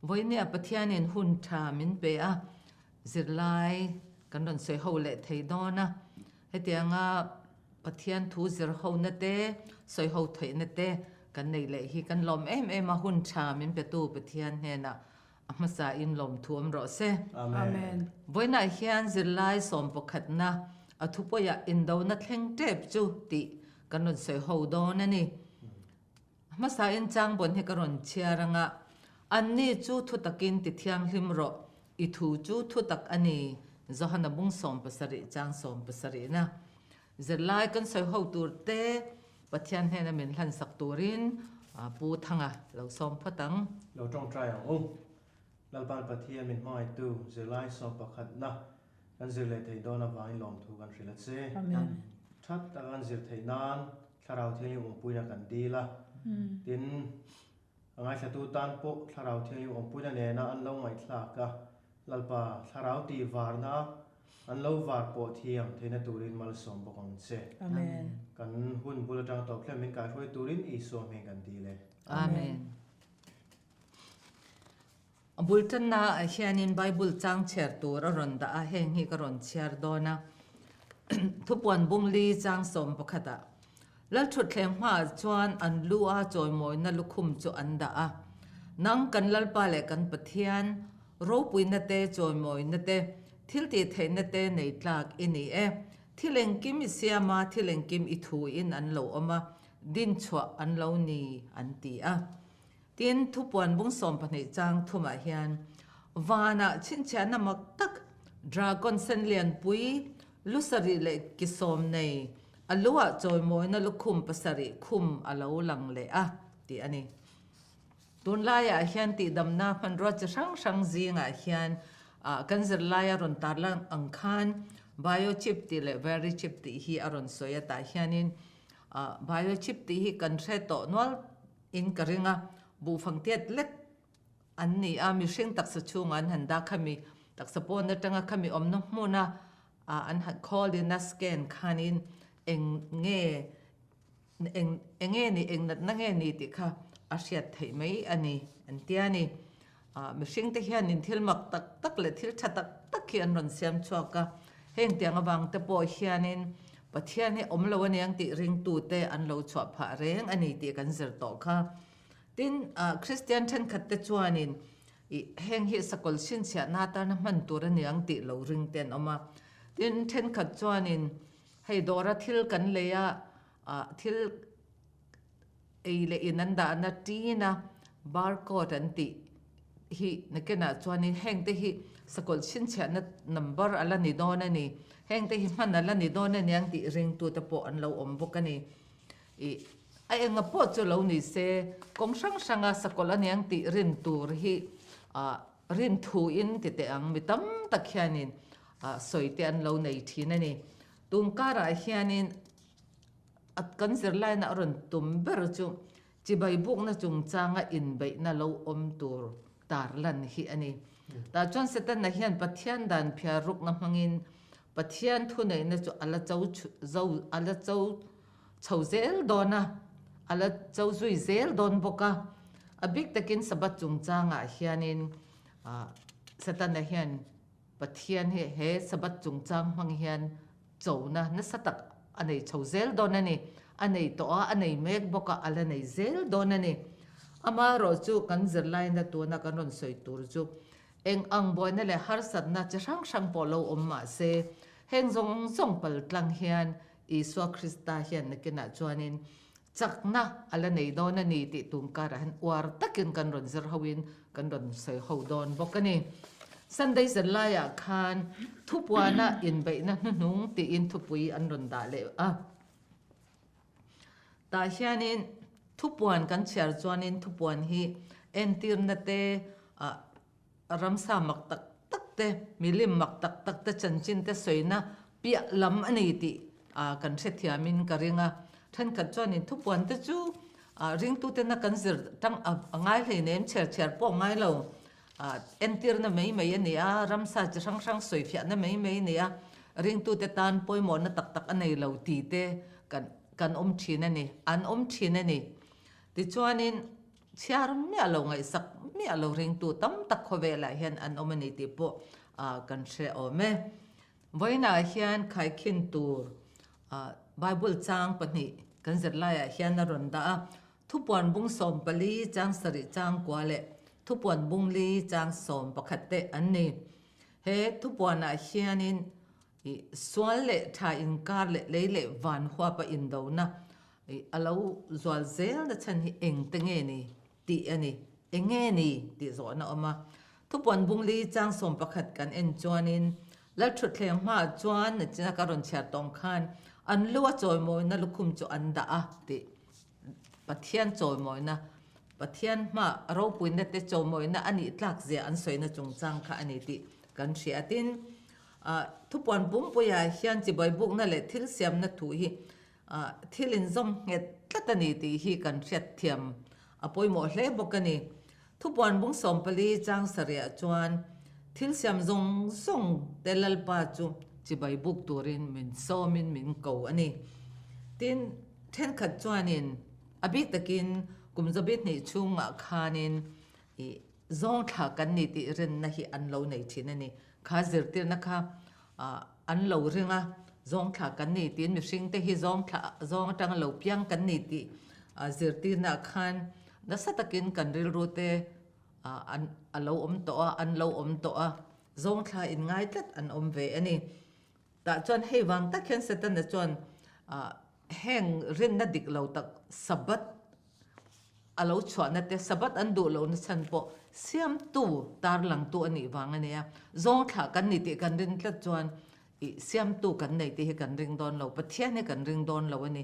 Vawinia Pathianin hun tha min pe a, zirlai kan rawn sawi ho leh thei dawn a. Hetianga Pathian thu zir hona te, sawi ho theihna te kan neih leh hi kan lawm em em a, hun tha min petu Pathian hnenah a hmasa in lawmthu awm rawh se. Amen. Vawiinah hian zirlai sawm pakhatna a thupawiah indona thleng tep chu tih kan rawn sawi ho dawn a ni. A hmasa in changbawn hi ka rawn chhiar anga, Anni chu thutakin ti thianghlim rawh, i thu chu thutak a ni, Johana bung 70 chang 70 na. Zirlai kan sawi ho tur te Pathian hnena min hlansak turin Pu Thanga lo sawm phawt ang. Lo tawngtai ang u. Lalpan Pathian min hmangaihtu zirlai 11na kan zir leh theih dawn avangin lawmthu kan hrilh a che. Amen. That taka kan zir theih nan Thlarau Thianghlim awmpuina kan dil a. Tin, a ngaithlatu tan pawh Thlarau Thianghlim awmpuina nena an lo ngaihthlak a, Lalpa Thlarau tih varna an lo var pawh thiam theihna turin malsawm bawk ang che. Amen. Kan hun bul atang tawp thlem min kaihruai turin Isua hming kan dil e. Amen. A bul tanna ah hianin Bible chang chhiar tur a rawn dah a, heng hi ka rawn chhiar dawn a. Thupuan bungli chang 11 ah Lalthutthleng hmaah chuan an lu a chawimawina lukhum chu an dah a. Nang kan Lalpa leh kan Pathian, ropuina te, chawimawina te, thiltihtheihna te nei tlak i ni e. Thil engkim i siam a, thil engkim i thuin an lo awm a, dinchhuah an lo ni, an ti a. Tin, thupuan bung 12 chang thumah hian vanah chhinchhiahna mak tak, dragon sen lianpui, lu sarih leh ki sawm nei, A luah chawimawina lukhum pasarih khum a lo lang leh a, tih a ni. Tunlaiah hian tihdamna hmanrua chi hrang hrang zingah hian kan zirlaia rawn tarlang ang khan biochip tih leh verichip tih hi a rawn sawi a, tah hianin biochip tih hi kan hre tawh nual in ka ring a, buhfang tiat lek an ni a, mihring taksa chhungah an han dah khami taksa pawn atanga khami awmna hmuna an han call in a scan khanin eng nge eng eng nge ni eng natna nge ni tih kha a hriat theih mai a ni an tia a ni. Mihring te hianin thil mak tak tak leh thil tha tak tak hi an rawn siam chhuak a, heng tiang avang te pawh hianin Pathian hi awm lo aniang tih ringtute an lo chhuah phah reng a ni tih kan zir tawh kha. Tin, Kristian thenkhat te chuanin Ih, heng hi sakawlh chhinchhiahna atana hman tur a niang tih lo ring te an awm a. Tin, thenkhat chuanin hei dawra thil kan lei a, ah thil ei leh in an dahna tina barcode an tih hi nakinah chuanin heng te hi sakawlh chhinchhiahna number a la ni dawn a ni, heng te hi hman a la ni dawn a niang tih ringtute pawh an lo awm bawk a ni. Ih, a enga pawh chu lo ni se, kawng hrang hranga sakawlh aniang tih rin tur hi ah rin thu in ti teh ang, mi tam tak hianin ah sawi te an lo nei thin a ni. Tum karah hianin a kan zirlaina a rawn tum ber chu chibai bukna chungchanga inbeihna lo awm tur tarlan hi a ni. Tah chuan Setana hian Pathian dan phiar rukna hmangin Pathian thuneihna chu a la cho zo a la cho chho zel dawn a, a la cho zui zel dawn bawk a. A bik takin Sabbath chungchangah hianin Setana hian Pathian hi he Sabbath chungchang hmang hian chona nasa tak a nei chho zel dawn a ni. A nei tawh a, a nei mek bawk a, a la nei zel dawn a ni. Amaherawhchu kan zirlaina tuna kan rawn sawi tur chu Eng ang buaina leh harsatna chi hrang hrang pawh lo awm mah se, heng zawng zawng pal tlang hian Isua Krista hian nakinah chuanin chakna a la nei dawn a ni tih tum karah hian uar takin kan rawn zir hoin kan rawn sawi ho dawn bawk a ni. Sunday zanlaiah khan thupuana inbeihna hnuhnung tiin thupui an rawn dah leh a. Tah hianin thupuan kan chhiar chuanin thupuan hi entirna te, ah ramsa mak tak tak te, milim mak tak tak te chanchin te sawina piah lam a ni tih ah kan hrethiamin ka ring a. Thenkhat chuanin thupuan te chu ah ringtutena kan zir tang a ngai hleinem chhiar chhiar pawh a ngai lo. Ah entirna mai mai a ni a, ramsa chi hrang hrang sawifiahna mai mai a ni a, ringtute tan pawimawhna tak tak a nei lo tih te kan kan awm thin a ni, an awm thin a ni. Tichuanin chhiar miah lo ngaihsak miah lo ringtu tam tak khawvelah hian an awm a ni tih pawh kan hre awm e. Vawiinah hian khaikhin tur Bible chang pahnih kan zirlaiah hian a rawn dah a, Thupuan bung 14 chang 7 chang kua leh Thupuan bung li chang 11 te an ni. He thupuanah hianin I sual leh tha inkar leh lei leh van huapa indona i a lo zual zel na chhan hi eng te nge ni tih a ni. Eng nge ni tih zawhna a awm a. Thupuan bungli chang 11 kan en chuanin Lalthutthleng hmaah chuan nachina ka rawn chhiar tawng khan an lu a chawimawina lukhum chu an dah a tih Pathian chawimawina Pathian hmaah ropuina te chawimawina a nih tlak zia an sawina chungchang kha a ni tih kan hria. Tin, Thupuan pumpuiah hian chibai bukna leh thil siamna thu hi thil inzawm nghet tlat a ni tih hi kan hriatthiam a pawimawh hle bawk a ni. Thupuan bung 14 chang sarihah chuan thil siam zawng zawng te Lalpa chu chibai buk turin min sawmin min ko a ni. Tin, thenkhat chuanin a bik takin kum zabi hnih chhungah khanin ih Zawngthla kan ni tih rinna hi an lo nei thin a ni. Kha zirtirna kha an lo ring a, zawngthla kan ni tiin mihringte hi zawngthla zawng atanga lo piang kan ni tih zirtirna ah khan nasa takin kan rilru te an a lo awm tawh a, an lo awm tawh a, zawngthla in ngai tlat an awm ve a ni. Tah chuan hei vang tak hian Setana chuan heng rinna dik lo tak Sabbath A lo chhuahna te Sabbath an duh lohna chhan pawh siamtu tarlangtu a nih vang a nia. Zawngthlah kan ni tih kan ring tlat chuan ih siamtu kan nei tih hi kan ring dawn lo, Pathian hi kan ring dawn lo a ni.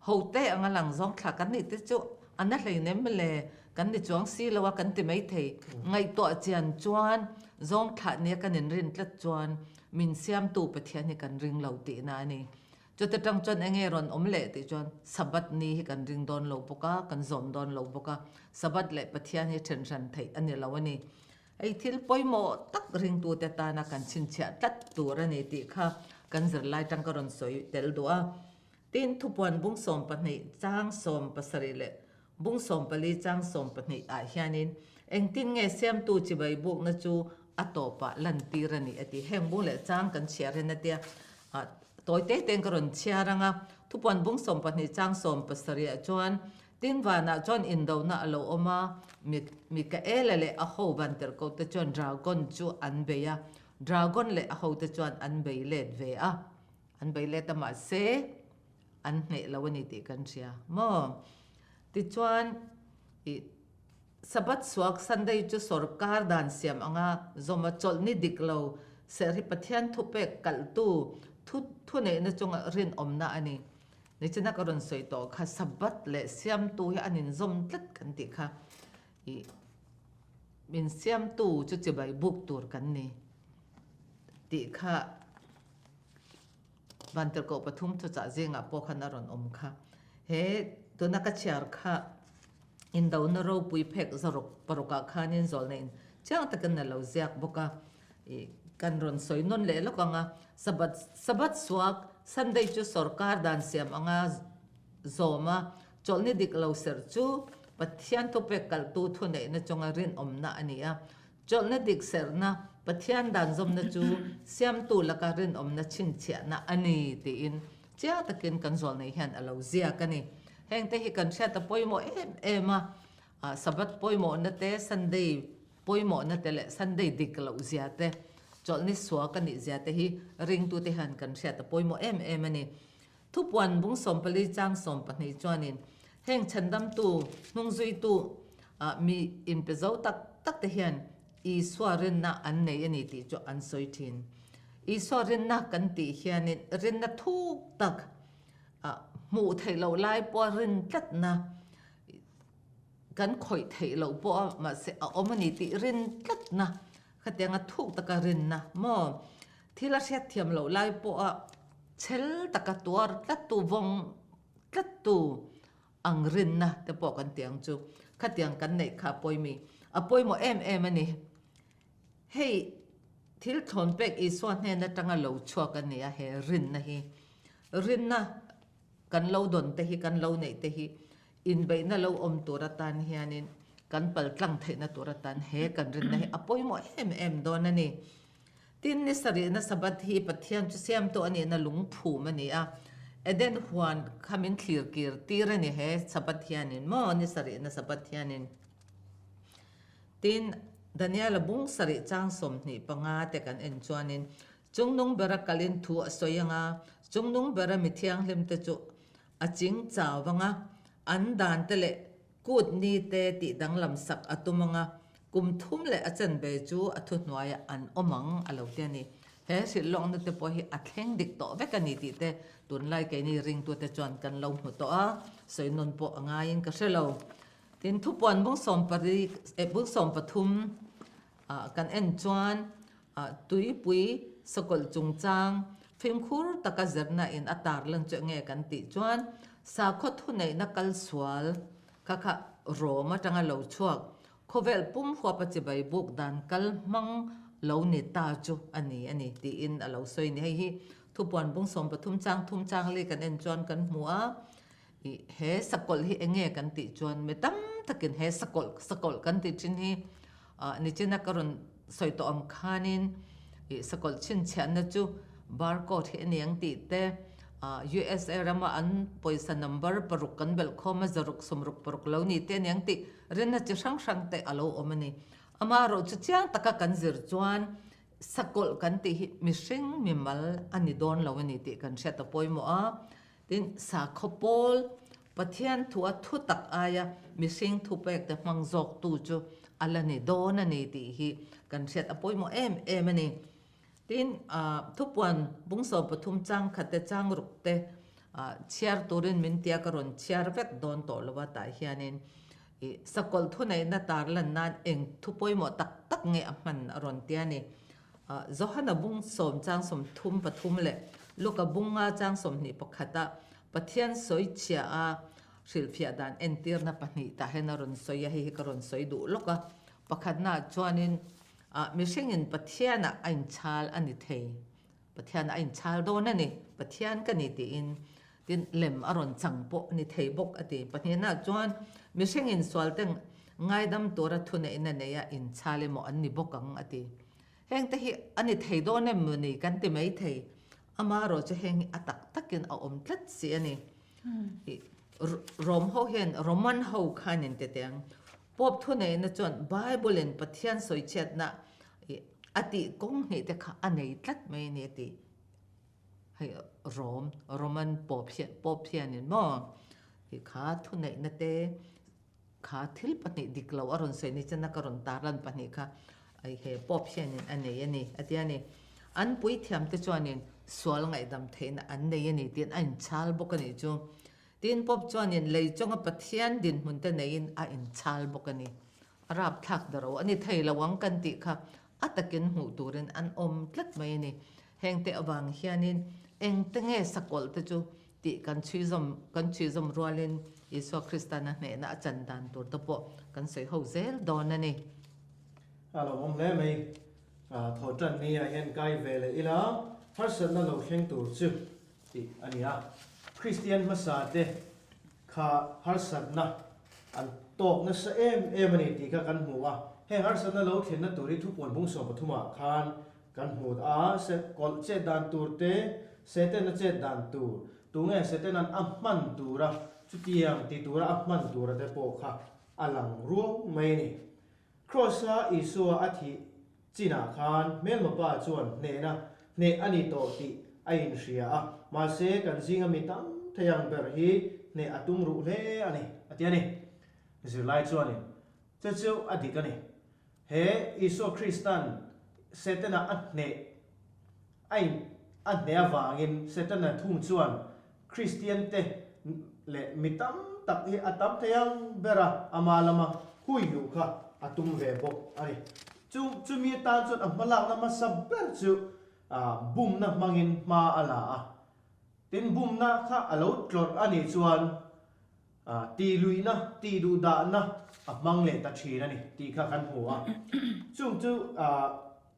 Hote anga lang zawngthlah kan nih te chu a na hleinem le, kan ni chuang si lo a kan ti maithei. Ngaihtuah chian chuan zawngthlah nia kan inrin tlat chuan min siamtu Pathian hi kan ring lo tihna a ni. Chuta tang chuan enge rawn awm leh tih chuan Sabbath ni hi kan ring dawn lo bawk a, kan zawm dawn lo bawk a, Sabbath leh Pathian hi then hran theih a ni lo a ni. Hei thil pawimawh tak ringtute tana kan chhinchhiah tlat tur a ni tih kha kan zirlai tang ka rawn sawi tel duh a. Tin, thupuan bung 12 chang 17 leh Bung 14 chang 12 ah hianin engtin nge siamtu chibai bukna chu a tawpah lantir a ni a ti. Heng bung leh chang kan chhiar hian a tia tawi te tein ka rawn chhiar ang a, thupuan bung 12 chang 17 ah chuan tin vanah chuan indona a lo awm a, Mikaela leh a ho vantirhkoh te chuan dragon chu an bei a, dragon leh a hote chuan an bei let ve a, an bei let a mahse an hneh lo a ni tih kan hria maw? Tichuan ih Sabbath suak Sunday chu sorkar dan siam anga zawma chawlhni dik lo serh hi Pathian thupek kalhtu thu thuneihna chunga rinawmna a ni. Nichina ka rawn sawi tawh kha Sabbath leh siamtu hi an inzawm tlat kan tih kha ih min siamtu chu chibai buk tur kan ni tih kha Vantirhkoh pathum thuchah zingah pawh khan a rawn awm kha. He tuna ka chhiar kha indona ropui phek zaruk parukah khanin zawlneiin chiang takin a lo ziak bawk a. Ih kan rawn sawi nawn leh lawk ang a, Sabbath Sabbath suak Sunday chu sorkar dan siam anga zawm a, chawlhni dik lo serh chu Pathian thupek kalhtu thuneihna chunga rinawmna a ni a. Chawlhna dik serhna, Pathian dan zawmna chu Siamtu laka rinawmna chhinchhiahna a ni tiin chiang takin kan zawlnei hian a lo ziak a ni. Hengte hi kan hriat a pawimawh em em a, Sabbath pawimawhna te, Sunday pawimawhna te leh Sunday dik loh zia te, chawlhni suak a nih zia te hi ringtute hian kan hriat a pawimawh em em a ni. Thupuan bung 14 chang 12 chuanin heng chhandamtu, hnungzuitu mi inpe zo tak tak te hian Isua rinna an nei a ni tih chu an sawi thin. Isua rinna kan tih hianin rinna thuk tak, hmuh theih loh lai pawha rin tlatna, kan khawih theih loh pawha mahse a awm a ni tih rin tlatna khatianga thuk taka rinna maw? Thil a hriatthiam loh lai pawha chhel taka tuar tlattu vawng tlattu ang rinna te pawh kan ti ang chu. Khatiang kan neih kha a pawimi a pawimawh em em a ni. Hei thil thlawn pek Isua hnen atanga lo chhuak a ni a he rinna hi. Rinna kan lo dawn te hi kan lo neih te hi inbeihna lo awm tur atan hianin. kan paltlang theihna tur atan he kan rinna hi a pawimawh em em dawn a ni. Tin, ni sarihna Sabbath hi Pathian chu siamtu a nihna lungphum a ni a, Eden huan kha min thlir kir tir a ni he Sabbath hianin maw ni sarihna Sabbath hianin. Tin, Daniela bung sarih chang 25 te kan en chuanin Chungnung bera kalin thu a sawi anga, Chungnung bera mi thianghlim te chu a ching chau vanga, an dan te leh Kut ni te tih danglam sak a tum anga, kum thum leh a chanve chu a thuhnuaiah an awm ang a lo ti a ni. He hrilh lawkna te pawh hi a thleng dik tawh vek a ni tih te tunlai keini ringtute chuan kan lo hmu tawh a, sawi nawn pawh a ngaiin ka hre lo. Tin, thupuan bung sawm pari eh bung 13 ah kan en chuan ah tuipui sakawlh chungchang fimkhur taka zirna in a tarlan chu enge kan tih chuan sakhaw thuneihna kal sual kha kha Rom atanga lo chhuak khawvel pum huapa chibai buk dan kal hmang lo ni ta chu a ni a ni tiin a lo sawi a ni. Hei hi thupuan bung 13 chang thum chang li kan en chuan kan hmu a. I he sakawlh hi enge kan tih chuan mi tam takin he sakawlh sakawlh kan tih thin hi ah nichina ka rawn sawi tawh ang khanin i sakawlh chhinchhiahna chu barcode hi a ni ang tih te ah USA rama an pawisa number paruk kan belh khawm a zaruk sawmruk paruk lo ni te a ni ang tih rinna chi hrang hrang te a lo awm a ni. Amaherawh chu chiang taka kan zir chuan sakawlh kan tih hi mihring mimal a ni dawn lo a ni tih kan hriat a pawimawh a. Tin, sakhaw pawl Pathian thua thu tak aia mihring thupekte hmang zawktu chu a la ni dawn a ni tih hi kan hriat a pawimawh em em a ni. Tin, thupuan bung 13 chang khat te chang ruk te chhiar turin min tia ka rawn chhiar vek dawn tawh lo a, tah hianin i sakawlh thuneihna tarlan nan eng thu pawimawh tak tak nge a hman a rawn tia a ni. Johana bung sawm chang 33 leh Luka bung nga chang 21 ah Pathian sawi chhia a hrilhfiah dan entirna pahnih tah hian a rawn sawi a, hei hi ka rawn sawi duh lawk a. Pakhatnaah chuanin mihringin Pathianah a inchhal a ni thei, Pathianah a inchhal dawn a ni, Pathian ka ni tiin, tin lem a rawn chang pawh a ni thei bawk a ti. Pahnihnaah chuan mihringin sualte ngaidam tura thuneihna neia inchhal emaw an ni bawk ang a ti. Heng te hi a ni thei dawn em maw ni kan ti mai thei. Amaherawh chu heng hi a tak takin a awm tlat si a ni. Rom ho hian Roman ho khan in ti teh ang. Pope thuneihna chuan Bible in Pathian sawichhiatna a tih kawng hnih te kha a nei tlat mai a ni a ti. Hei Rom, Roman Pope hian Pope hianin maw kha thuneihna te Kha thil pahnih dik lo a rawn sawi ni chana ka rawn tarlan pahnih kha ai he Pope hianin a nei a ni a ti a ni. An puithiamte chuanin sual ngaihdam theihna an nei a ni tiin a inchhal bawk a nih chu. Tin, Pope chuanin lei chunga Pathian dinhmunte neiin a inchhal bawk a ni. A rapthlak daro a ni thei lo ang kan tih kha a takin hmuh turin an awm tlat mai a ni. Hengte avang hianin engte nge sakawlh te chu tih kan chhuizawm kan chhuizawm rualin Isua Kristan a hnehna a chan dan tur te pawh kan sawi ho zel dawn a ni. A lo awm hle mai. Thaw tan ni ah hian kai ve leh ila harsatna lo thleng tur chu tih a ni a. Kristian hmasa te kha harsatna an tawk nasa em em a ni tih kha kan hmu a. Heng harsatna lo thlenna tur hi thupuan bung 13 ah khan Kan hmut a, se kawlh chet dan tur te, Setana chet dan tur, tunge Setana'n a hman tura chutiang ti tura a hman tura te pawh kha a lang ruau mai a ni. Kraws-a Isua a thih chinah khan hmelma pa chuan hnehna hneh a ni tawh tih a inhria a, mahse kan zinga mi tam thei ang ber hi hneh a tum ruh hle a ni, a ti a ni. Zirlai chuanin, Chu chu a dik a ni. He Isua Krista'n Setana a hneh a in a hneh avangin Setana thung chuan Kristiante leh mi tam tak hi a tam thei ang ber a, ama lama hui luh kha a tum ve bawk a ni. Chu chumi atan chuan a hmalakna hmasa ber chu bumna hmangin hma a la a. Tin, bumna kha a lo tlawrh a nih chuan Tihluihna, tihduhdahna a hmang leh ta thin a ni tih kha kan hmu a. Chung chu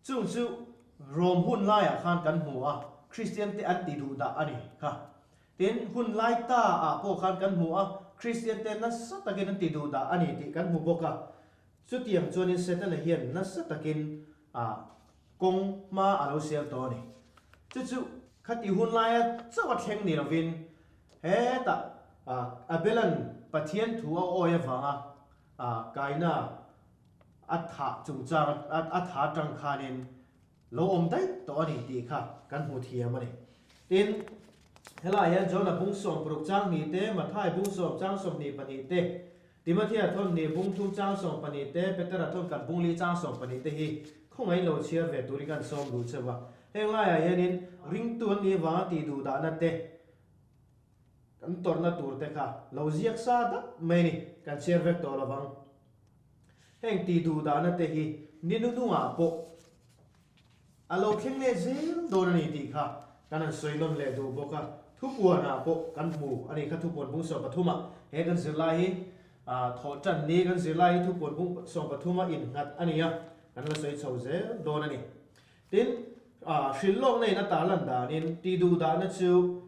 chung chu Rom hun laiah khan kan hmu a, Kristian te an tihduhdah a ni kha. Tin, hun lai ta ah pawh khan kan hmu a, Kristian te nasa takin an tihduhdah a ni tih kan hmu bawk a. Chutiang chuanin Setana hian nasa takin a kawng hma a lo sial tawh a ni. Chu chu khati hun laia chauh a thleng ni lovin hetah Abela'n Pathian thu a awi avanga Kaina a thah chungchang a tha atang khanin lo awm daih tawh a ni tih kha kan hmu thiam a ni. Tin, helaiah hian Jona bung 60 chang hnih te, Mathai bung sawm chang 22 te, Timothea thawn hnih bung thum chang 12 te, Petera thawn khat bung li chang 12 te hi khawngaih lo chhiar ve turin kan sawm duh cheu a. Heng laiah hianin ringtu an nih avanga tih duh dahna te, kan tawrhna tur te kha lo ziak sa dap mai a ni, kan chhiar vek tawh lovang. Heng tih duh dahna te hi ni nunungah pawh a lo thleng leh zel dawn a ni tih kha kan han sawi nawn leh duh bawk a, thupuanah pawh kan hmu a ni kha thupuan bung 13 ah he kan zirlai hi thawh tan ni kan zirlai hi thupuan bung 13 a innghat a ni a, kan la sawi chho zel dawn a ni. Tin, hrilh lawkna in a tarlan danin tih duh dahna chu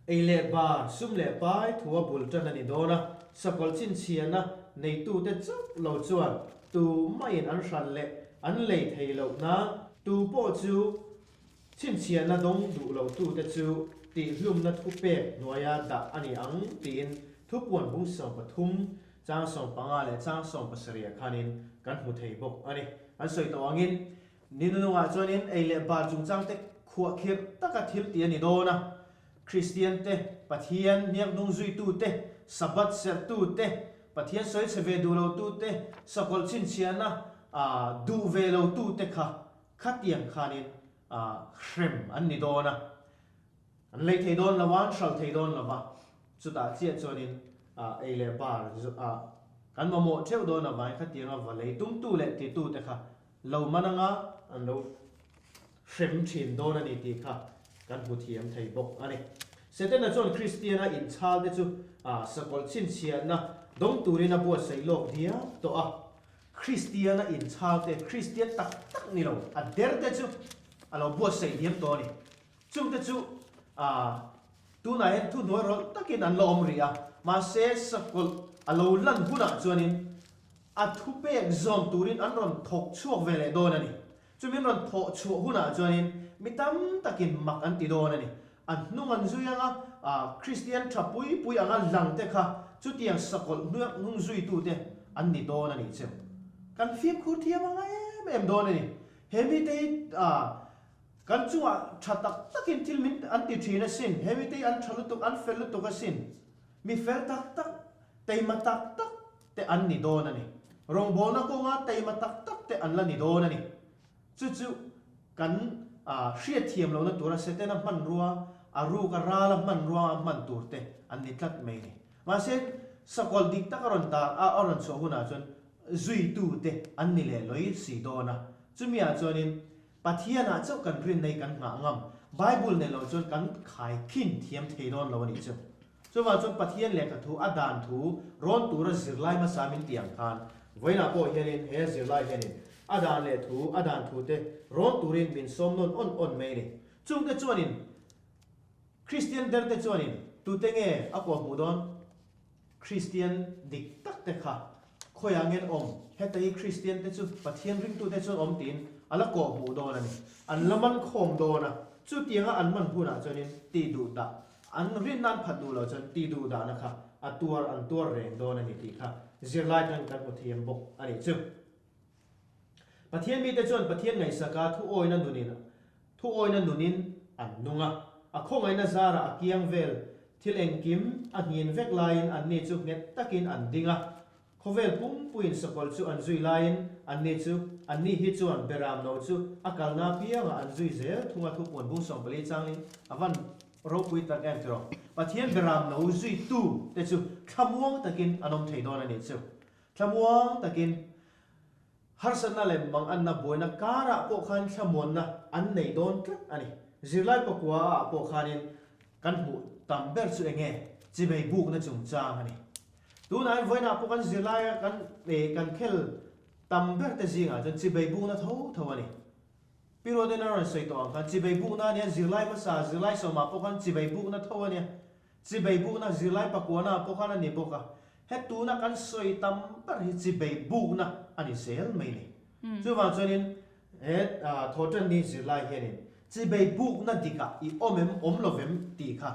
ei leh bar, sum leh pai thua bul tan a ni dawn a, sakawlh chhinchhiahna neitute chauh lo chuan tu mahin an hran leh an lei thei loh nan tu pawh chu chhinchhiahna dawng duh lotute chu tihhlumna thupek hnuaia dah a ni ang tiin thupuan bung 13 Chang 15 leh chang 70 khanin kan hmu thei bawk a ni. An sawi tawh angin ni nunungah chuanin ei leh bar chungchangte khuahkhirh taka thil tih a ni dawn a. Kristian te, Pathian hniakhnung zuitu te, Sabbath serhtu te, Pathian sawi chhe ve duh lotu te, sakawlh chhinchhiahna duh ve lotu te kha khatiang khanin hrem an ni dawn a. An lei thei dawn lo a, an hral thei dawn lo va, chutah chiah chuanin ei leh bar kan mamawh theuh dawn avangin khatianga va lei tumtu leh titute kha lo man anga an lo hrem thin dawn a ni tih kha kan hmu thiam thei bawk a ni. Setana chuan Kristiana inchhalte chu sakawlh chhinchhiahna dawng turin a buatsaih lawk diam tawh a. Kristiana inchhalte, Kristian tak tak ni lo, a derte chu a lo buatsaih diam tawh a ni. Chungte chu tunah hian thuhnuai rawlh takin an la awm rih a, mahse sakawlh a lo lan hunah chuanin a thupek zawm turin an rawn thawk chhuak ve leh dawn a ni. Chumi an rawn thawh chhuah hunah chuanin mi tam takin mak an ti dawn a ni. A hnung an zui anga Kristian tha pui pui anga langte kha chutiang sakawlh hnung zuitute an ni dawn a nih chu. Kan fimkhur thiam anga em em dawn a ni. He mite hi Kan chungah tha tak takin thil min an ti thin asin, he mite hi an tha lutuk, an fel lutuk asin. Mi fel tak tak, teima tak tak te an ni dawn a ni. Rawngbawlna kawnga teima tak tak te an la ni dawn a ni. Chu chu kan hriatthiam lohna tura Setana hmanrua, a ruk a rala hmanrua a hman tur te an ni tlat mai a ni. Mahse, sakawlh dik tak a rawn tar a, a rawn chhuah hunah chuan zuitu te an ni leh lawi si dawn a. Chumiah chuanin Pathianah chauh kan rinna hi kan nghah ngam. Bible nei lo chuan kan khaikhin thiam thei dawn lo a nih chu. Chuvang chuan Pathian lehkha thu a dan thu rawn tura zirlai hmasa min tih ang khan vawiinah pawh hianin he zirlai hianin a dan leh thu a dan thu te rawn turin min sawm nawn awn awn mai a ni. Chungte chuanin Kristian derte chuanin tute nge a kawh hmuh dawn? Kristian dik tak te kha khawiah ngen awm? Heta hi Kristian te chu Pathian ringtute chuan awm tiin a la kawh hmuh dawn a ni. An la man khawm dawn a, chutianga an man hunah chuanin tih duh dah, an rinna an phat duh loh chuan tih duh dahna kha a tuar an tuar reng dawn a ni tih kha zirlai tan kan hmu thiam bawk a nih chu. Pathian mite chuan Pathian ngaihsaka thuawina nunin thuawina nunin an nung a, a khawngaihna zarah a kiang vel thil engkim a nghin vek laiin anni chu nghet takin an ding a, khawvel pumpuiin sakawlh chu an zui laiin anni chu anni hi chuan beram no chu a kalna piangah an zui zel thung a thupuan bung 14 changin a van ropui tak em tiraw Pathian beram no zuitu te chu thlamuang takin an awm thei dawn a nih chu. Thlamuang takin harsatna leh manganna buaina karah pawh khan thlamuanna an nei dawn tlat a ni. Zirlai pakua ah pawh khanin kan hmuh tam ber chu enge chibei bukna chungchang a ni. Tunah hian vawiinah pawh kan zirlaia kan kan khel tam ber te zingah chuan chibei bukna tho tho a ni. Pi Ruatin a rawn sawi tawh ang khan chibei bukna a nia, zirlai hmasa zirlai sawmah pawh khan chibei bukna tho a nia. Chibei bukna zirlai pakuana pawh khan a ni bawk a. He tuna kan sawi tam ber hi chibei bukna a ni zel mai ni. Chuvang chuanin he thawhṭanni zirlai hianin chibei bukna dikah i awm em awm lo vem tih kha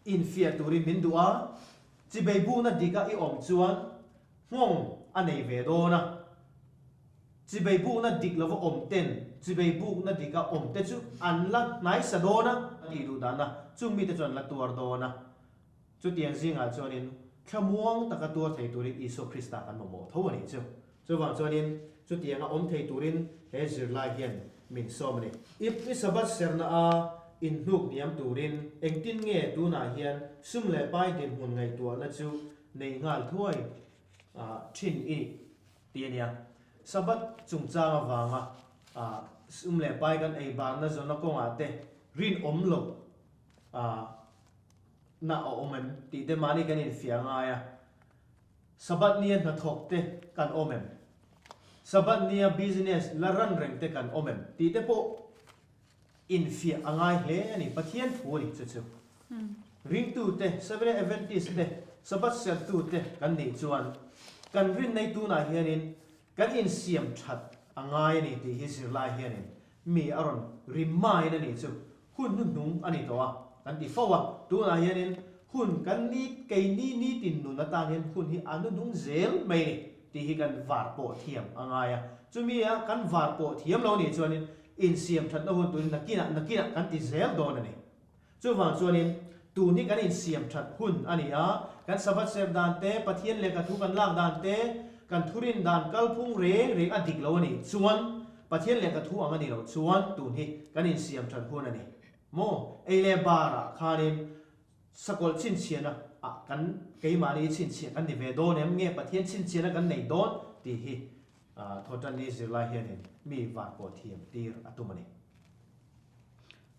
infiah turin min duh a, chibei bukna dika i awm chuan nghawng a nei ve dawn a. Chibei bukna dik lova awm ten chibei bukna dika awm te chu an la hnaisa dawn a tih duh dahna chung mite chu an la tuar dawn a. Chutiang zingah chuanin thlamuang taka tuar thei turin Isua Krista kan mamawh tho a nih chu. Chuvang chuanin chutianga awm thei turin he zirlai hian min sawm a ni. I Sabbath serna a inhnuk hniam turin engtin nge tunah hian sum leh pai dinhmun ngaihtuahna chu nei nghal thuai thin i nih tih a nia. Sabbath chungchang avanga sum leh pai kan ei barna zawnna kawngah te rinawm loh na a awm em tih te mahni kan infiah ngai a, Sabbath nia hnathawk te kan awm em? Sabbath nia business la ran reng te kan awm em tih te pawh infiah a ngai hle a ni, Pathian thu a ni chu chu. Ringtu te, Seventh Adventist te, Sabbath sertu te kan nih chuan kan rinnei tunah hianin Kan insiam that a ngai a ni tih hi zirlai hianin mi a rawn remind a nih chu hun hnuhnung a ni tawh a kan ti fo a, tunah hianin hun kan ni keini nitin nun atan hian hun hi a hnuhnung zel mai a ni tih hi kan var pawh thiam a ngai a, chumi a kan var pawh thiam lo nih chuanin insiam thatna hun turin nakinah nakinah kan ti zel dawn a ni. Chuvang chuanin, tun hi kan insiam that hun a ni a, kan Sabbath serh dan te, Pathian lehkha thu kan lak dan te, kan thurin dan kalphung reng reng a dik lo a nih chuan, Pathian lehkha thu ang a nih loh chuan tun hi kan insiam that hun a ni. Maw? Ei leh barah khanin sakawlh chhinchhiahna ah kan keimahni chhinchhiah kan ni ve dawn em? Nge Pathian chhinchhiahna kan nei dawn? tih hi Thawhtanni zirlai hianin mi varpawh thiam tir a tum a ni.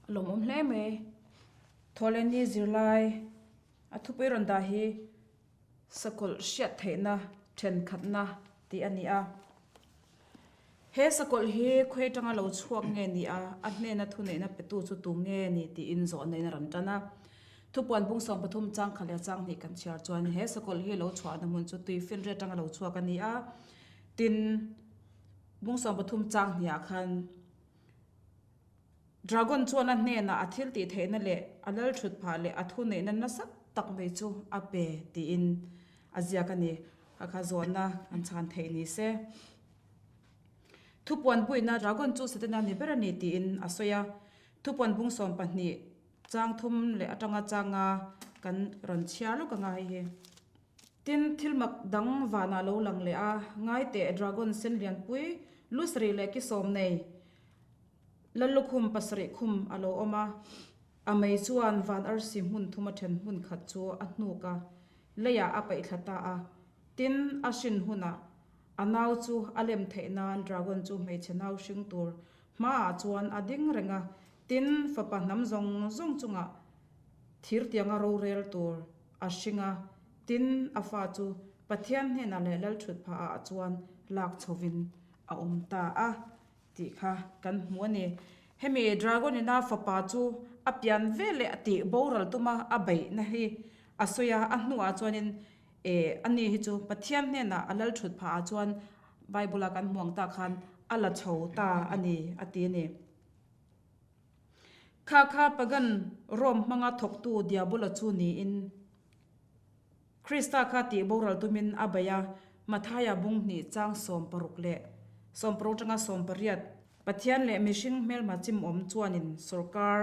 A lawmawm hle mai. Thawhlehni zirlai a thupui rawn dah hi sakawlh hriat theihna thenkhatna tih a ni a. He sakawlh hi khawi atanga lo chhuak nge ni a, a hnena thuneihna petu chu tu nge ni tiin zawhna in a rawn tan a. Thupuan bung 13 chang khat leh chang hnih kan chhiar chuan he sakawlh hi lo chhuahna hmun chu tui finriat atanga lo chhuak a ni a. Tin, bung 13 chang hnihah khan Dragon chuan a hnenah a thil tih theihna leh a lal thut phah leh a thuneihna nasa tak mai chu a pe tiin a ziak a ni. Kha kha zawhna an chhan theih ni se. Thupuan buina Dragon chu Setana ni ber a ni tiin a sawi a. Thupuan bung 12 chang thum leh atanga changa kan rawn chhiar lawk anga hei hi. Tin, thil mak dang vanah lo lang leh a, ngai teh dragon sen lianpui lu sarih leh ki sawm nei Lallukhum pasarih khum a lo awm a, a mei chuan van arsi hmun thum a then hmun khat chu a hnuk a, leiah a paih thla ta a. Tin, a hrin hunah a nau chu a lem theih nan dragon chu hmeichhe nau hring tur hmaah chuan a ding reng a, tin, fapa hnam zawng zawng chungah thir tianga rorel tur a hring a, tin, a fa chu Pathian hnenah leh Lalthutphahah chuan lak chhovin a awm ta a tih kha kan hmu a ni. Hemi Dragon ina fapa chu a pian vel leh a tih boral tuma a beihna hi a sawi a, a hnuah chuanin eh ani hi chu Pathian hnenah a Lalthutphahah chuan Bible-a kan hmu ang tak khan a la chho ta a ni a ti a ni. Kha kha pagan Rome hmanga thawktu Diabola chu niin Krista kha tih boral tumin a bei a, Mathaia bung hnih chang 60 leh 60 atanga 18, Pathian leh mihring hmelma chimawm chuanin sawrkar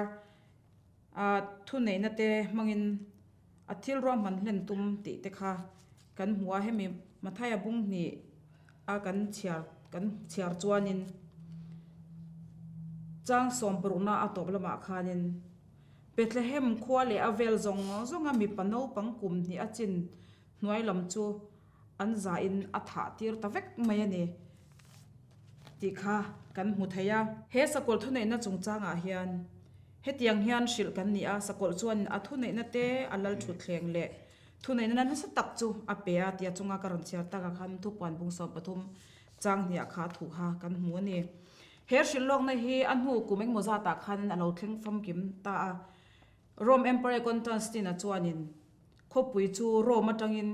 a thuneihna te hmangin a thil ruahman hlen tum tih te kha kan hmu a, hemi Mathaia bung hnih a kan chhiar kan chhiar chuanin chang 60 na a tawp lamah khanin Bethlehem khua leh a vel zawng zawnga mipa naupang kum hnih a chin hnuai lam chu an zahin a thah tir ta vek mai a ni tih kha kan hmu thei a. He sakawlh thuneihna chungchangah hian hetiang hian hrilh kan ni a, sakawlh chuan a thuneihna te a lal thutthleng leh thuneihna nasa tak chu a pe a tia chunga ka rawn chhiar takah khan thupuan bung 13 chang hniah kha thu kha kan hmu a ni. He hrilh lawkna hi a hnu kum engmaw zatah khan a lo thleng famkim ta a. Rome Emperor Constantine-a chuanin khawpui chu Rome atangin.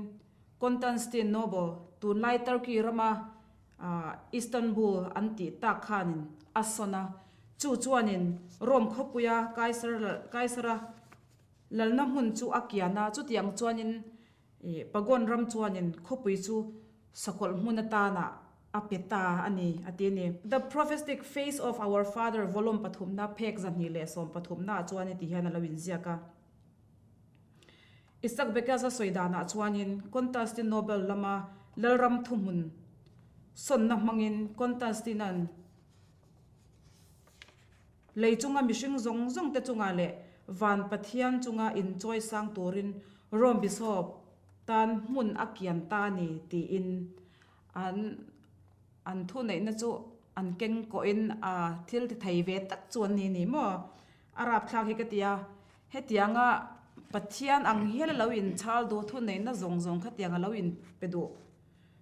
Constantinople, tunlai Turkey rama Istanbul an tih tak khanin a sawn a, chu chuanin Rome khawpuia Kaisara lalna hmun chu a kian a, chutiang chuanin Pagon ram chuanin khawpui chu sakawlh hmun atana a pe ta a ni, a ti a ni. The Prophetic Face of Our Father volume pathumna phek 213 ah chuan heti hian a lo inziak a. Isak Bekes-a sawi danah chuanin Constantinople lama lalram thuhmun sawnna hmangin Constantine-a'n lei chunga mihring zawng zawngte chungah leh van Pathian chunga inchawi sang turin Rome Bishop tan hmun a kian ta a ni tiin an an thuneihna chu an keng kawhin a thil ti thei ve tak chu an ni ni maw? A rapthlak hi ka ti a, hetianga Pathian ang hial a lo inchhal duh thuneihna zawng zawng khatiang a lo inpe duh.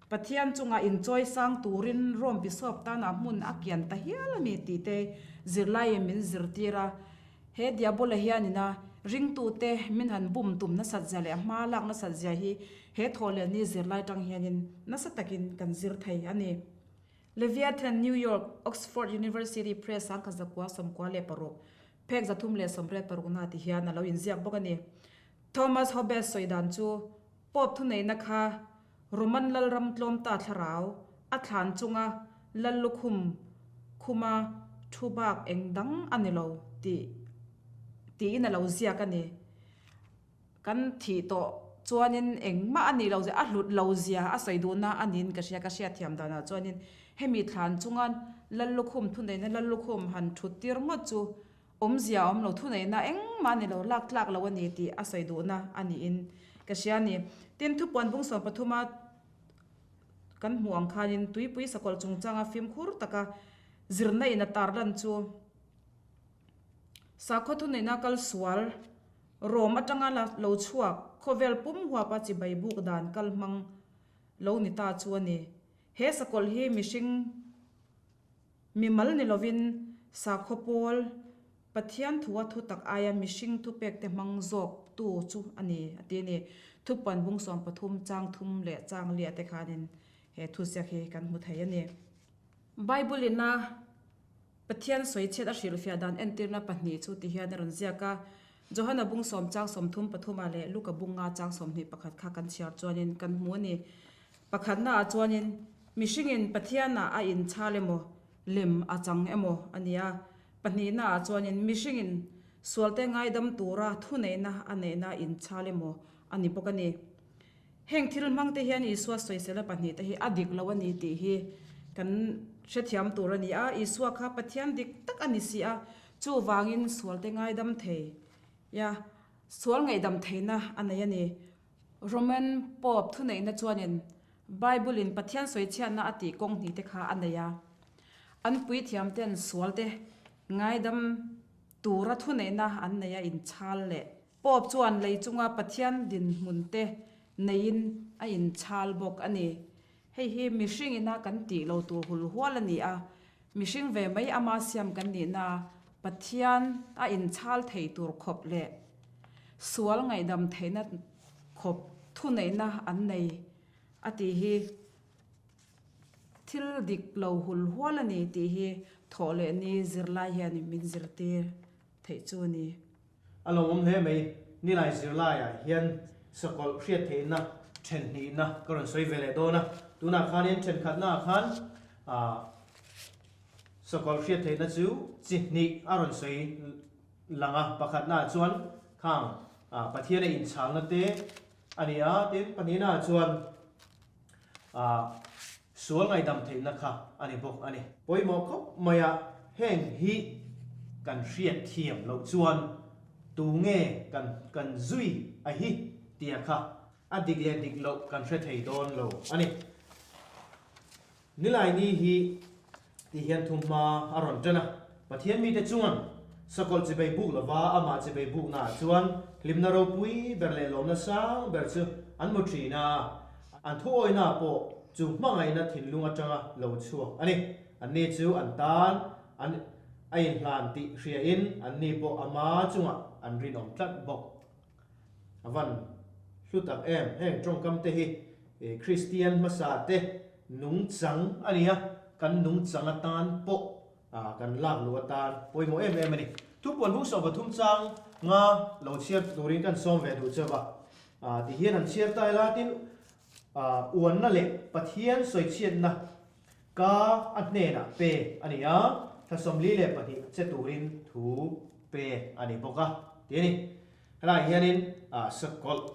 Pathian chunga inchawi sang turin Rome Bishop tanah hmun a kian ta hial a ni tih te zirlaiin min zirtir a. He Diabola hianin a ringtute min han bum tum nasat zia leh a hma lak nasat zia hi he thawhlenni zirlai tang hianin nasa takin kan zir thei a ni. Leviathan, New York, Oxford University Press 1996, phek 386 na ti hian a lo inziak bawk a ni. Thomas Hobbes sawi dan chu Pope thuneihna kha Roman lalram tlawm ta thlarau a thlan chunga lal lukhum khuma thu bak eng dang a ni lo tih tiin a lo ziak a ni. Kan thih tawh chuanin engmah a nih lo zia, a hlut lo zia a sawi duhna a niin ka hria, ka hriatthiam danah chuanin hemi thlan chunga lal lukhum thuneihna lal lukhum han thut tir ngawt chu Awmzia a awm lo, thuneihna engmah a ni lo, lak tlak lo a ni tih a sawi duhna a niin ka hria a ni. Tin, thupuan bung 13 a kan hmuh ang khanin tuipui sakawlh chungchanga fimkhur taka zirna in a tarlan chu sakhaw thuneihna kal sual Rom atanga lo chhuak khawvel pum huapa chibai buk dan kal hmang lo ni ta chu a ni. He sakawlh hi mihring Mimal ni lovin sakhaw pawl Pathian thua thutak aia mihring thupekte hmang zawk tu chu a ni, a ti a ni. Thupuan bung 13 chang thum leh chang liah te khanin he thuziak hi kan hmu thei a ni. Bible ina Pathian sawichhiat a hrilhfiah dan entirna pahnih chu ti hian a rawn ziak a, Johana bung sawm chang 30 pathum ah leh Luka bung nga chang 21 kha kan chhiar chuanin kan hmu a ni. Pakhatnaah chuanin mihringin Pathianah a inchhal emaw, lem a chang emaw a ni a. Pahnihnaah chuanin mihringin sualte ngaidam tura thuneihna a neihna inchhal emaw a ni bawk a ni. Heng thil hmangte hian Isua sawisela pahnihte hi a dik lo a ni tih hi kan hrethiam tur a ni a. Isua kha Pathian dik tak a ni si a, chuvangin sualte ngaidam thei ia sual ngaihdam theihna a nei a ni. Roman Pope thuneihna chuanin Bible-in Pathian sawichhiatna a tih kawng hnih te kha a nei a. An puithiamten sualte ngaidam tura thuneihna an nei a inchhal leh. Pope chuan lei chunga Pathian dinhmun te neiin a inchhal bawk a ni. Hei hi mihring ina kan tih lo tur hul hual a ni a, mihring ve mai ama siam kan nihna Pathian a inchhal thei tur khawp leh sual ngaihdam theihna khawp thuneihna an nei a tih hi thil dik lo hul hual a ni tih hi thawh leh ni zirlai hian min zirtir theih chu a ni. A lo awm hle mai, Nilai zirlaiah hian sakawlh hriat theihna then hnihna ka rawn sawi ve leh dawn a, tunah khanin thenkhatnaah khan sakawlh hriat theihna chu chi hnih a rawn sawi lang a, pakhatnaah chuan khang Pathiana inchhalna te a ni a, tin pahnihnaah chuan Sual ngaihdam theihna kha a ni bawk a ni. Pawimawh khawp maia heng hi kan hriat thiam loh chuan tu nge kan kan zui a hi tia kha a dik leh dik loh kan hre thei dawn lo a ni. Nilaini hi Ti hian thumhma a rawn ṭan a. Pathian mite chuan sakawlh chibei buk lova amah chibei buknaah chuan hlimna ropui ber leh lawmna sang ber chu an hmu ṭhin a. An thuawihna pawh chu hmangaihna thinlung aṭanga lo chhuak a ni. Anni chu an tan an a inhlan tih hriain anni pawh ama chungah an rinawm tlat bawk. A van hlu tak em heng ṭawngkam te hi. Kristian hmasa te nungchang a ni a, kan nungchang atan pawh kan lak luh atan pawimawh em em a ni. Thupuan bung 13 chang nga lo chhiar turin kan sawm ve duh chauh a, tihian han chhiar ta ila tin uanna leh Pathian sawichhiatna ka a hnenah pek a ni a, thla 42 che turin thu pek a ni bawk a ti a ni. Helaiah hianin sakawlh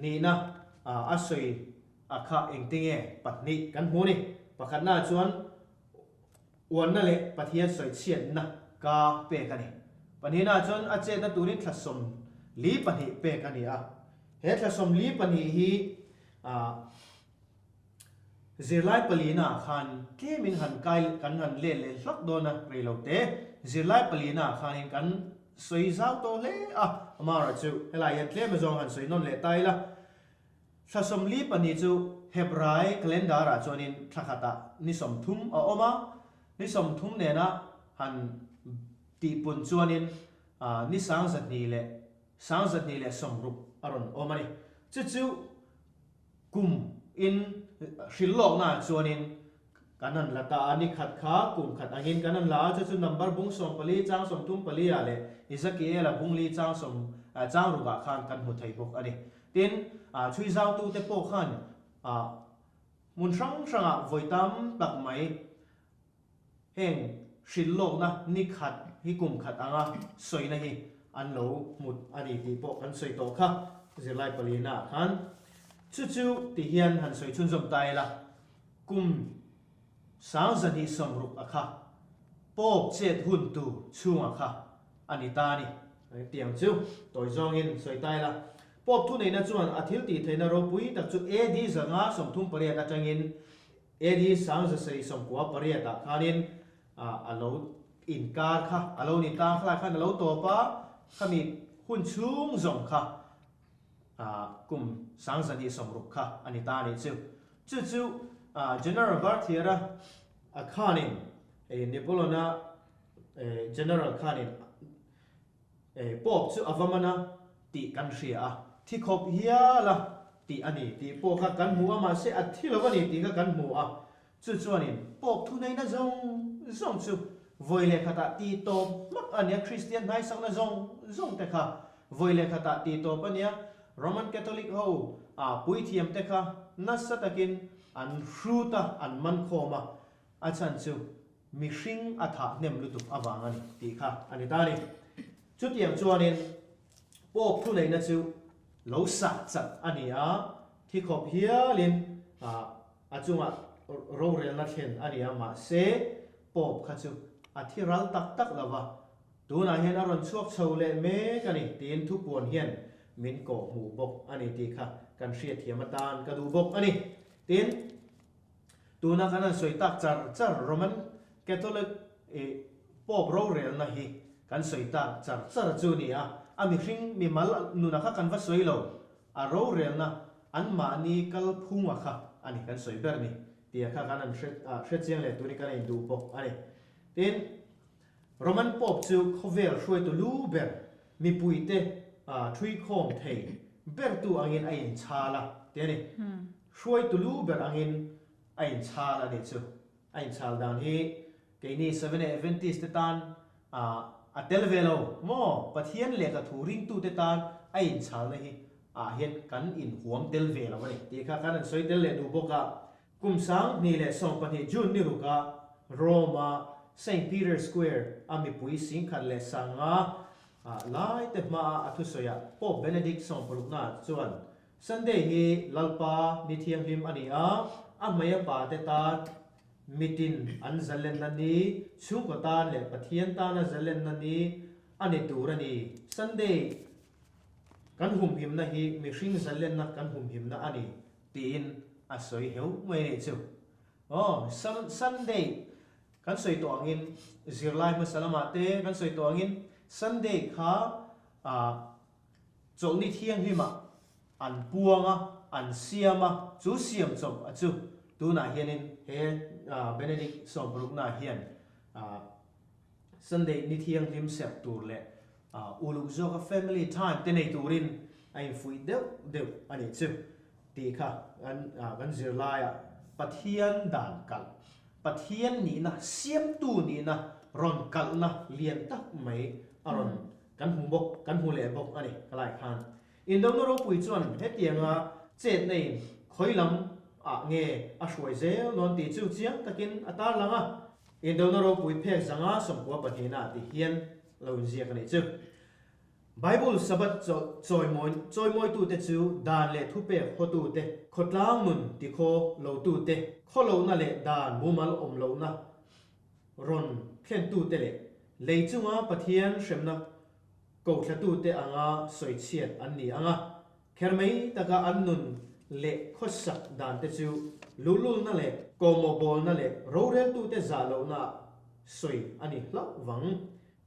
nihna a sawi a kha engtinge pahnih kan hmu a ni. Pakhatnaah chuan uanna leh Pathian sawichhiatna ka pek a ni. Pahnihnaah chuan a chetna turin thla 42 pek a ni a. He thla 42 hi Zirlai palina ah khan tlemin han kai kan han let leh hlak dawn a, rei lo te. Zirlai palina ah khanin kan sawi zau tawh hle a, amaherawh chu helai hian tlem azawng han sawi nawn leh ta ila. Thla 42 chu Hebrai calendar ah chuanin thla khatah ni 30 a awm a, ni 30 nena han tihpun chuanin ni 1200 leh 1260 a rawn awm a ni. Chu chu Kum in hrilh lawkna ah chuanin kan han la ta a, ni khat kha kum khat angin kan han la a, chu chu number bung 14 chang 34 ah leh Ezekiel-a bung li chang sawm chang ruk ah khan kan hmu thei bawk a ni. Tin, chhui zautute pawh khan hmun hrang hrangah vawi tam tak mai Heng hrilh lawkna ni khat hi kum khat anga sawina hi an lo hmut a ni tih pawh kan sawi tawh kha zirlai palina ah khan. Chu chu ti hian han sawi chhunzawm ta ila, kum 1260 a kha Pope chet hun tur chhunga kha a ni ta a ni. Tiang chu tawi zawngin sawi ta ila, Pope thuneihna chuan a thil tih theihna ropui tak chu AD 538 atangin AD 1798 ah khanin a lo inkar kha a lo ni ta, khalai khan a lo tawp a, khami hun chhung zawng kha kum 1260 kha a ni ta a nih chu. Chu chu General Berthier-a khanin Napoleon-a General khanin Pope chu a va man a tih kan hria a, thi khawp hial a tih a ni tih pawh kha kan hmu a, mahse a thi lo a ni tih kha kan hmu a. Chu chuanin Pope thuneihna zawng zawng chu vawi leh khatah tih tawp hmak a nia, Kristian hnaisakna zawng zawng te kha vawi leh khatah tih tawp a nia, Roman Catholic ho a puithiam te kha nasa takin an hrut a, an man khawm a, a chhan chu Mihring a thah hnem lutuk avang a ni tih kha a ni ta a ni. Chutiang chuanin Pope thuneihna chu lo sah chat a ni a, thi khawp hialin a chungah rorelna thlen a ni a, mahse Pope kha chu a thi ral tak tak lo va, tunah hian a rawn chhuak chho leh mek a ni tiin thupuan hian min kawh hmuh bawk a ni tih kha kan hriatthiam atan ka duh bawk a ni. Tin. Tuna kan han sawi tak char char Roman Catholic Pope rorelna hi kan sawi tak char char chu a ni a, a mihring mimal nuna kha kan va sawi lo, a rorelna anmahni kalphunga kha a ni kan sawi ber ni tia kha kan han hre chiang leh turin kan induh bawk a ni. Tin, Roman Pope chu khawvel hruaitu lu ber mipuite thuikhawm thei bertu angin a inchhal a ti a ni. Hruaitu lu ber angin a inchhal a nih chu. A inchhal dan hi keini Seventh-day Adventist te tan a tel ve lo maw? Pathian lehkha thu ringtute tan a inchhalna hi ah hian kan inhuam tel ve lo a ni tih kha kan han sawi tel leh duh bawk a. Kum 2012 June ni ruka Rome-a Saint Peter Square a mipui 10,500 lai te hmaa a thusawiah Pope Benedict 16 chuan Sunday hi Lalpa ni thianghlim a ni a, a hmei a pa te tan mitin an zalenna ni, chhungkaw tan leh Pathian tana zalenna ni a ni tur a ni. Sunday kan humhimna hi mihring zalenna kan humhimna a ni tiin a sawi heu mai a nih chu. Aw, Sunday kan sawi tawh angin zirlai hmasa lamah te kan sawi tawh angin Sunday kha ah Chawlhni thianghlimah an puang a, an siam a, chu siam chawp a chu tunah hianin he Benedict 16 hian Sunday ni thianghlim serh tur leh uluk zawka family time te nei turin a infuih deuh deuh a nih chu. tih kha kan kan zirlaiah Pathian dan kalh, Pathian nihna, siamtu nihna rawn kalhna lian tak mai a rawn kan hmu bawk, kan hmu leh bawk a ni helai khan. Indona ropui chuan hetianga chetna in khawi lam ah nge a hruai zel dawn tih chu chiang takin a tarlang a. Indona ropui phek zanga 90 pahnihna ah ti hian lo inziak a nih chu. Bible Sabbath chawimawi chawimawitute chu dan leh thupek hawtute, khawtlang nun tikhaw lotute, khawlohna leh dan mumal awm lohna rawn thlentute leh lei chunga Pathian hremna kohthlatute anga sawichhiat an ni ang a, kher mai taka an nun leh khawsak dante chu luhlulna leh kawhmawhbawlna leh roreltute zah lohna sawi a ni hlauh vang.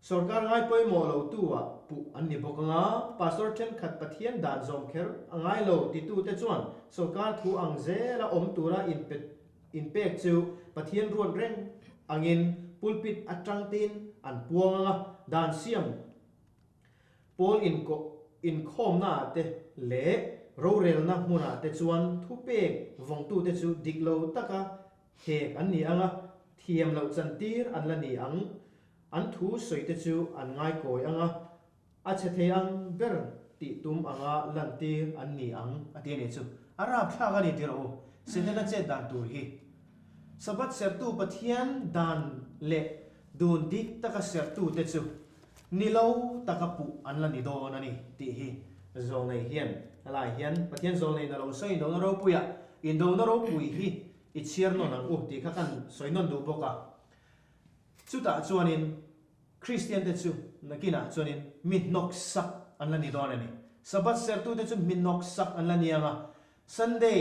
Sorkar ngai pawimawh lo tu ah puh an ni bawk anga, Pastor thenkhat Pathian dan zawm kher a ngai lo titute chuan sorkar thu ang zela awm tura inpek chu Pathian ruat reng angin pulpit atang tin an puang anga, dan siam pawl inkhawmna ah te leh rorelna hmunah te chuan thupek vawngtute chu dik lo taka hek an ni anga, thiam loh chantir an la ni ang. An thu sawite chu an ngaikawi ang a, a chhe thei ang ber tih tum anga lantir an ni ang a ti a nih chu. A rapthlak a ni tirh u, Setana chet dan tur hi. Sabbath serhtu Pathian dan leh dun dik taka serhtute chu ni lo taka puh an la ni dawn a ni tih hi Zawlnei hian helai hian Pathian Zawlneiin a lo sawi Indona Ropuiah Indona Ropui hi i chhiar nawn ang u tih kha kan sawi nawn duh bawk a. Chutah chuanin Kristiante chu nakinah chuanin mi hnawksak an la ni dawn a ni. Sabbath serhtute chu mi hnawksak an la ni ang a, Sunday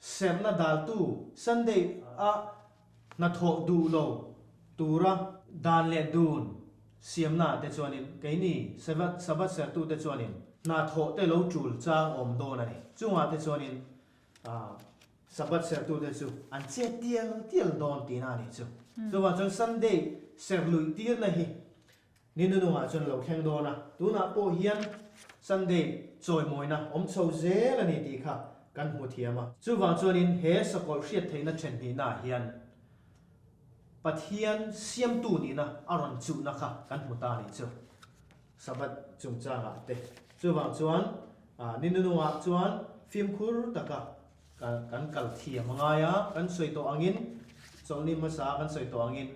serhna daltu, Sunday a hnathawh duh lo tura dan leh dun siamnaah te chuanin keini Sabbath serhtute chuanin hnathawh te lo tul chang awm dawn a ni. Chungah te chuanin Sabbath sertute chu an chet tial tial dawn tihna a nih chu. Chuvang chuan Sunday ser luih tirna hi ni nunungah chuan a lo thleng dawn a, tunah pawh hian Sunday chawimawina awm chho zel a ni tih kha kan hmu thiam a. Chuvang chuanin he sakawlh hriat theihna then hnihnaah hian Pathian siamtu nihna a rawn chuhna kha kan hmu ta a nih chu. Sabbath chungchangah te. Chuvang chuan ni nunungah chuan fimkhur taka kan kal thiam a ngai a, kan sawi tawh angin chawlhni hmasa kan sawi tawh angin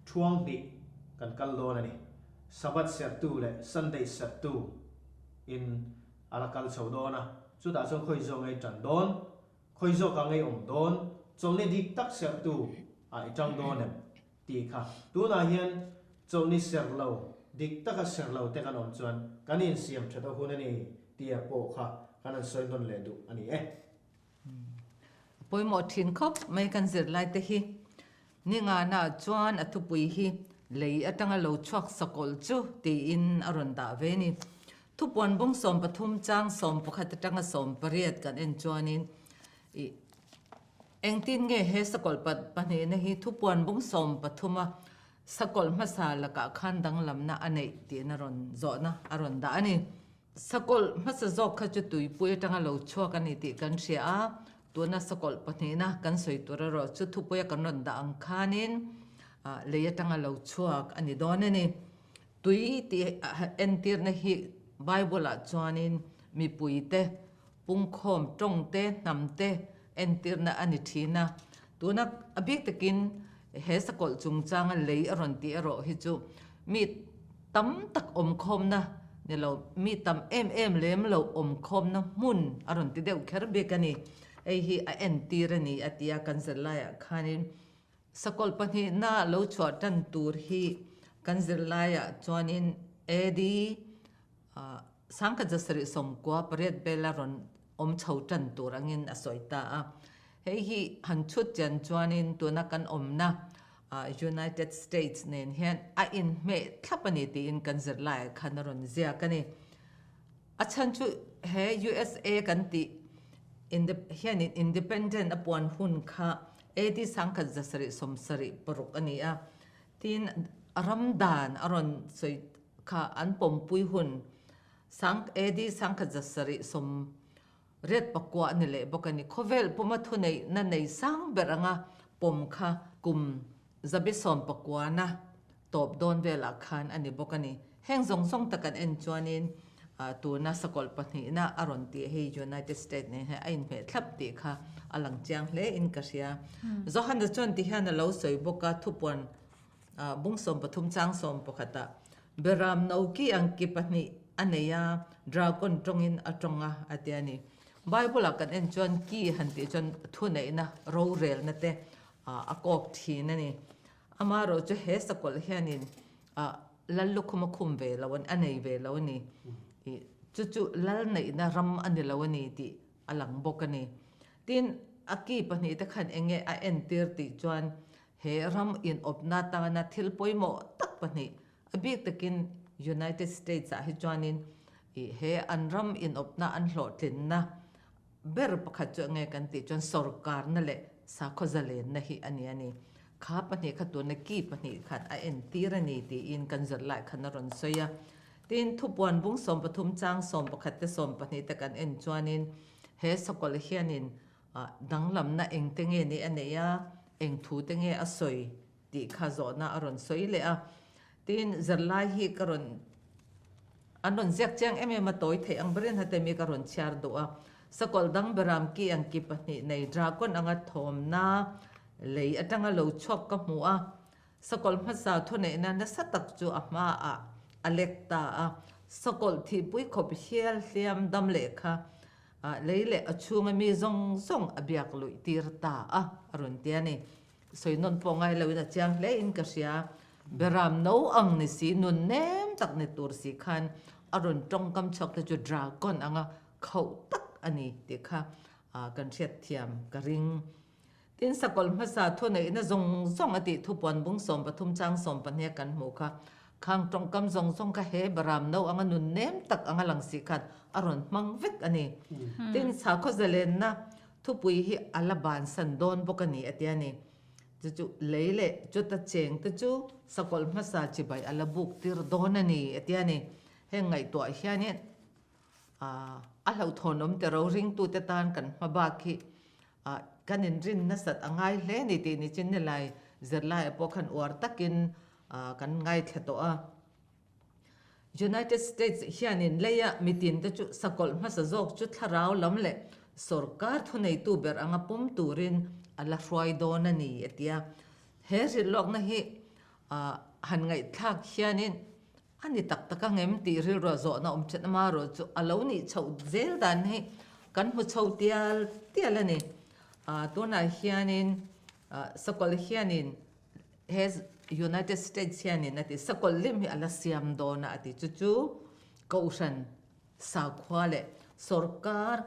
thuang hnih kan kal dawn a ni. Sabbath serhtu leh Sunday serhtu in a la kal chho dawn a, chutah chuan khawi zawk ngei tan dawn, khawi zawkah ngei awm dawn, chawlhni dik tak serhtu ah i tang dawn em? Tih kha. Tunah hian chawlhni serh lo, dik taka serh lo te kan awm chuan kan insiam that a hun a ni tia pawh kha kan han sawi nawn leh duh a ni e. A pawimawh thin khawp mai kan zirlai te hi. Ningana chuan a thupui hi lei atanga lo chhuak sakawlh chu tiin a rawn dah ve a ni. Thupuan bawng 13 chang 11 atanga 18 kan en chuanin ih Engtin nge he sakawlh pahnihna hi thupuan bung 13 a sakawlh hmasa lakah khan danglamna a neih tihna rawn zawhna a rawn dah a ni. Sakawlh hmasa zawk kha chu tuipui atanga lo chhuak a ni tih kan hria a, tuna sakawlh pahnihna kan sawi tur erawh chu thupuia kan rawn dah ang khanin lei atanga lo chhuak a ni dawn a ni. Tui tih entirna hi Bible-ah chuanin mipuite Pungkhawm tawng te, hnam te entirna a ni thin a. Tuna a bik takin he sakawlh chungchanga lei a rawn tih erawh hi chu mi tam tak awmkhawmna ni lo, mi tam em em lem lo awmkhawmna hmun a rawn ti deuh kher bik a ni. Hei hi a entir a ni a ti a, kan zirlaiah khanin sakawlh pahnihna lo chhuah tan tur hi kan zirlaiah chuanin AD Sangkhat zasarih 98 bela rawn awm chho tan tur angin a sawi ta a. Hei hi han chhut chian chuanin tuna kan awmna United States nen hian a inhmeh thlap a ni tiin kan zirlaiah khan a rawn ziak a ni. A chhan chu he USA kan tih hianin independent a puan hun kha AD 1776 a ni a. Tin, ram dan a rawn sawi kha an pawmpui hun sang AD 1770. Riat pakua a ni leh bawk a ni. Khawvel puma thuneihna nei sang ber anga pawm kha kum 190na tawp dawn velah khan a ni bawk a ni. Heng zawng zawng tak an en chuanin tuna sakawlh pahnihna a rawn tih hei United States nen hian a inhmeh thlap tih kha a lang chiang hle in ka hria. Johana chuan ti hian a lo sawi bawk a, thupuan bung 13 chang 11ah Beram no ki ang ki pahnih a nei a, dragon tawngin a tawng a, a ti a ni. Bible-ah kan en chuan ki han tih chuan thuneihna, rorelna te a kawk thin a ni. Amaherawh chu he sakawlh hianin lal lukhum a khum ve lo a nei ve lo a ni. Chu chu lal neihna ram a ni lo a ni tih a lang bawk a ni. Tin, a ki pahnihte khan eng nge a entir tih chuan He ram inawpna tana thil pawimawh tak pahnih, a bik takin United States ah hi chuanin ih he an ram inawpna an hlawhtlinna ber pakhat chu enge kan tih chuan sorkarna leh sakhaw zalenna hi a ni a ni. Kha pahnih kha tuna ki pahnih khan a entir a ni tiin kan zirlai khan a rawn sawi a. Tin, thupuan bung 13 chang 11 te 12 te kan en chuanin he sakawlh hianin Danglamna engte nge ni a neih a, eng thute nge a sawi tih kha zawhna a rawn sawi leh a. Tin, zirlai hi ka rawn, an rawn ziak chiang em em a, tawi theih ang berin hate mi ka rawn chhiar duh a. Sakawlh dang beram ki ang ki pahnih nei dragon anga thawmna lei atanga lo chhuak ka hmu a. Sakawlh hmasa thuneihna nasa tak chu a hmaah a lek ta a. Sakawlh thihpui khawp hial hliam dam leh kha Lei leh a chhunga mi zawng zawng a biak luih tir ta a, a rawn ti a ni. Sawi nawn pawh ngai loin a chiang hle in ka hria. Beram no ang ni si, nun nem tak ni tur si khan a rawn tawngkam chhuak te chu dragon anga khauh tak a ni tih kha kan hriatthiam ka ring. Tin, sakawlh hmasa thuneihna zawng zawng a tih thupuan bung 13 chang 12 a kan hmuh kha, khang tawngkam zawng zawng kha he Baram no anga nun nem tak anga lang si khan a rawn hmang vek a ni. Tin, sakhaw zalenna thupui hi a la bansan dawn bawk a ni a ti a ni. Chu chu lei leh chuta cheng te chu sakawlh hmasa chibai a la buk tir dawn a ni a ti a ni. Heng ngaihtuah hianin a hlauhthawnawm te roringtute tan kan hma bak hi Kan inrin nasat a ngai hle ni tih ni chin nilai zirlaiah pawh khan uar takin kan ngaithla tawh a. United States hianin leia mitinte chu sakawlh hmasa zawk chu thlarau lam leh sorkar thuneitu ber anga pawm turin a la hruai dawn a ni a ti a. He hrilhlawkna hi han ngaihthlak hianin A ni tak tak ang em tih rilruah zawhna awm thin amaherawh chu a lo nih chhoh zel dan hi kan hmu chho tial tial a ni. Tunah hianin sakawlh hianin he United States hianin a ti sakawlh lim hi a la siam dawn a a ti chu chu Kohhran Sakhua leh sorkar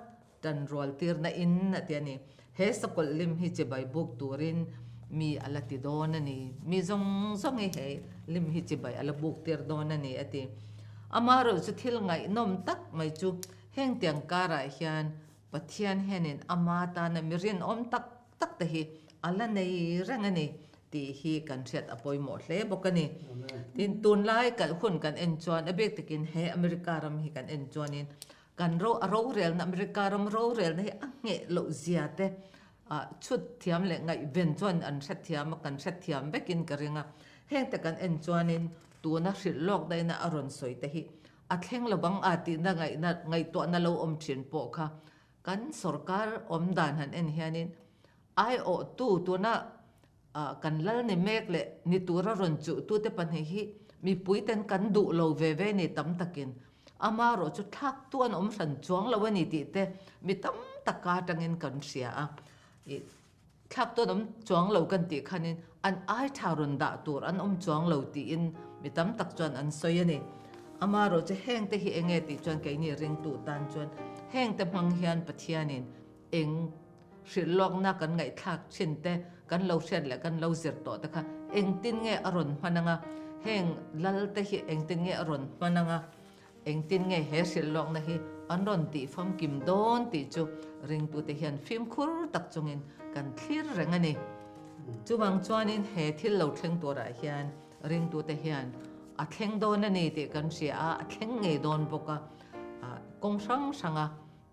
tan rual tirna in a ti a ni. He sakawlh lim hi chibai buk turin mi a la ti dawn a ni. Mi zawng zawng hi he lim hi chibai a la buk tir dawn a ni a ti. Amaherawh chu thil ngaihnawm tak mai chu heng tiang karah hian Pathian hianin ama tana mi rinawm tak tak te hi a la nei reng a ni tih hi kan hriat a pawimawh hle bawk a ni. Tin, tunlai kalh hun kan en chuan a bik takin he America ram hi kan en chuanin kan ro a rorelna America ram rorelna hi a ngheh loh zia te ah chhut thiam leh ngaihven chuan an hrethiam a, kan hrethiam vekin ka ring a. Heng te kan en chuanin tuna hrilh lawk daihna a rawn sawi te hi a thleng lo bang a tihna ngaihna ngaihtuahna lo awm thin pawh kha Kan sorkar awm dan han en hianin aiawhtu tuna kan lal ni mek leh ni tura rawn chuhtute pahnih hi mipuiten kan duh lo ve ve ni tam takin amaherawh chu thlaktu an awm hran chuang lo a ni tih te mi tam taka atangin kan hria a. Thlak tawn awm chuang lo kan tih khanin an ai tha rawn dah tur an awm chuang lo tiin mi tam tak chuan an sawi a ni. Amaherawh chu hengte hi enge tih chuan keini ringtu tan chuan hengte hmang hian Pathianin eng hrilhlawkna kan ngaihthlak thin te, kan lo hriat leh kan lo zir tawh te kha engtin nge a rawn hman anga, heng lal te hi engtin nge a rawn hman anga, Engtin nge he hrilhlawkna hi an rawn tih famkim dawn tih chu ringtute hian fimkhur tak chungin kan thlir reng a ni. Chuvang chuanin he thil lo thleng turah hian ringtute hian a thleng dawn a ni tih kan hria a, a thleng ngei dawn bawk a, kawng hrang hranga.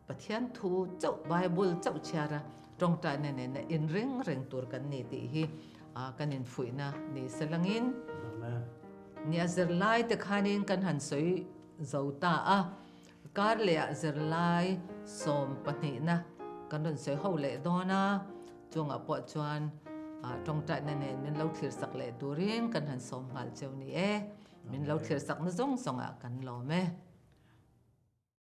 Pathian thu chauh, Bible chauh chhiar a, tawngtaina nena inring reng tur kan ni tih hi kan infuihna ni se langin. Nia zirlai te khanin kan han sawi zo ta a, kar lehah zirlai sawm pahnihna kan rawn sawi ho leh dawn a, chungah pawh chuan tawngtaina nen min lo thlir sak leh turin kan han sawm nghal cheu ni e. Min lo thlir sakna zawng zawngah kan lawm e.